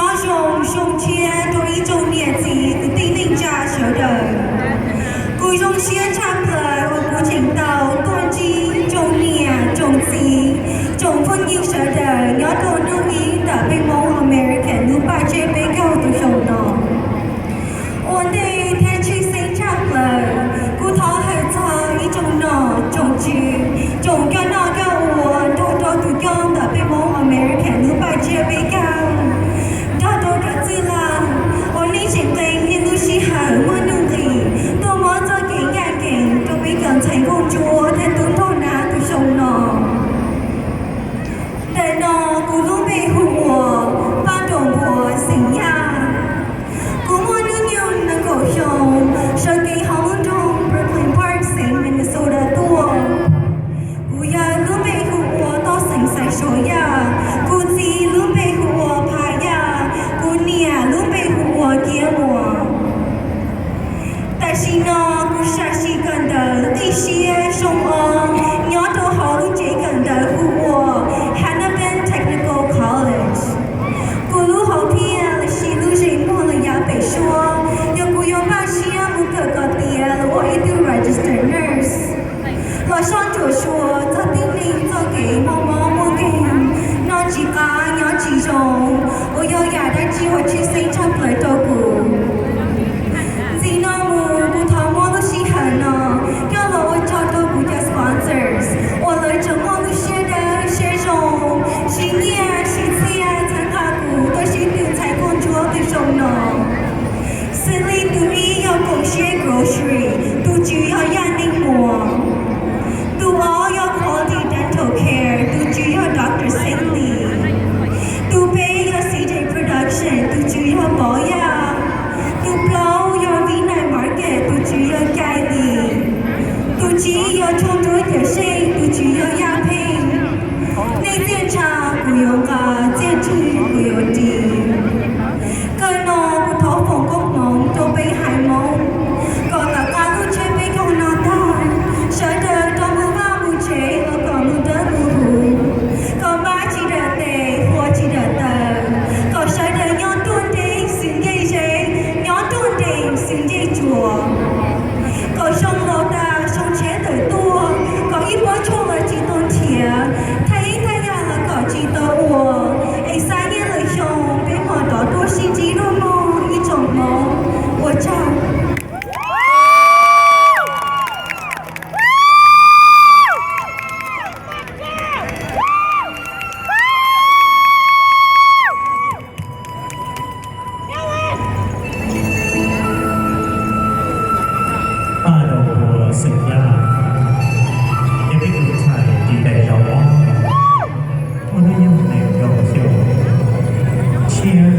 Nyob zoo, zoo siab rau ib tsoom niam txiv kwv tij neej tsa sawv daws. Kuv zoo siab tshaj plaws uas kuv tseem tau tuaj ntsib tsoom niam tsoom txiv, tsoom phooj ywg sawv daws nyob rau hnub ib ntawm peb Hmoob American lub paj tsiab peb caug tus xyoo no. Ua ntej thiab tshwj xeeb tshaj plaws, kuv thov hawm txog ib tsoom nom tsoom tswv, tsoom coj noj coj ua nrog rau tus coj ntawm peb Hmoob American lub paj tsiab peb caug, nrog rau cov txwj laug uas nej tseem nqe nej lub sij hawm muaj nuj nqis tuaj muab txoj kev ncaj ncees rau peb cov ntxhais nkauj ntsuab thiab tub nraug nab tus xyoo no. Ntawm no kuv lub npe hu ua Paj Nraum Npua xeem Yaj. Kuv muaj hnub nyoog nees nkaum xyoo, sawv kev hauv lub nroog Brooklyn Park xeev Minnesota tuaj. Kuv yawg lub npe hu ua Toj Xeem Xaiv Suav Yaj, kuv txiv lub npe hu ua Pha Yaj, kuv niam lub npe hu ua Kiab Muas. Tam sim no kuv sam sim kawm ntawv qib siab xyoo ob nyob rau hauv lub tsev kawm ntawv hu ua Hannah Bent Technical College. Kuv lub hom phiaj los sis lub zeem muag los yav pem suab yog kuv yuav npaj siab mus kawm kom tiav los ua ib tug registered nurse, los soj ntsuam xyuas txog tib neeg txoj kev muaj mob muaj nkeeg, noj tsis qab nyob tsis zoo, uas yog yam dab tsi uas tshwj xeeb tshaj plaws rau kuv. Ntxiv no mus kuv thov muab lub sij hawm no coj los ua tsaug rau kuv cov sponsors uas lawv tseem muaj lub siab dawb siab zoo, siv nyiaj siv txiaj txhawb nqa kuv tuaj sib tw ntxhais nkauj ntsuab tus xyoo no. Xws li tus ib yog Koom Siab Grocery, tus tswv yog Yaj Neej Muas. Tus ob yog Quality Dental Care, tus tswv yog Doctor Xeeb Lis. Tus peb yog C J Production, tus tswv yog Pov Yaj. Tus plaub yog Vib Night Market, tus tswv yog Cai Lis. Tus tsib yog Tshooj Nruab Cawm Seej, tus tswv yog Yaj Pheej. Nej txiaj ntsha kuv yuav nqa, txiaj ntsig kuv yuav ris. Kawg no kuv thov foom koob hmoov rau peb haiv Hmoob kom tom qab lub tsiab peb caug no tag, sawv daws rov mus vaj mus tsev los kom mus dawb mus huv, kom npab tsis dawm tes, hua tsis dawm taw, kom sawv daws nyob ruaj nrees xwm ncej ze, nyob ruaj nrees xwm ncej tsuas. Kom xyoo laus tas xyoo tshiab tawm tuaj, kom ib pob tshuaj los tsis tau nrhiav, thaj yeeb thaj yam los kom tsis tau ua, es xav nyiaj lwm xyoo peb mam rov tuaj sib ntsib dua mog ib tsoom Hmoob. Ua tsaug. Paj Nraum Npua xeem Yaj, yog peb tus ntxhais ris daim zauv mob, muaj hnub nyoog nees nkaum xyoo, tshiab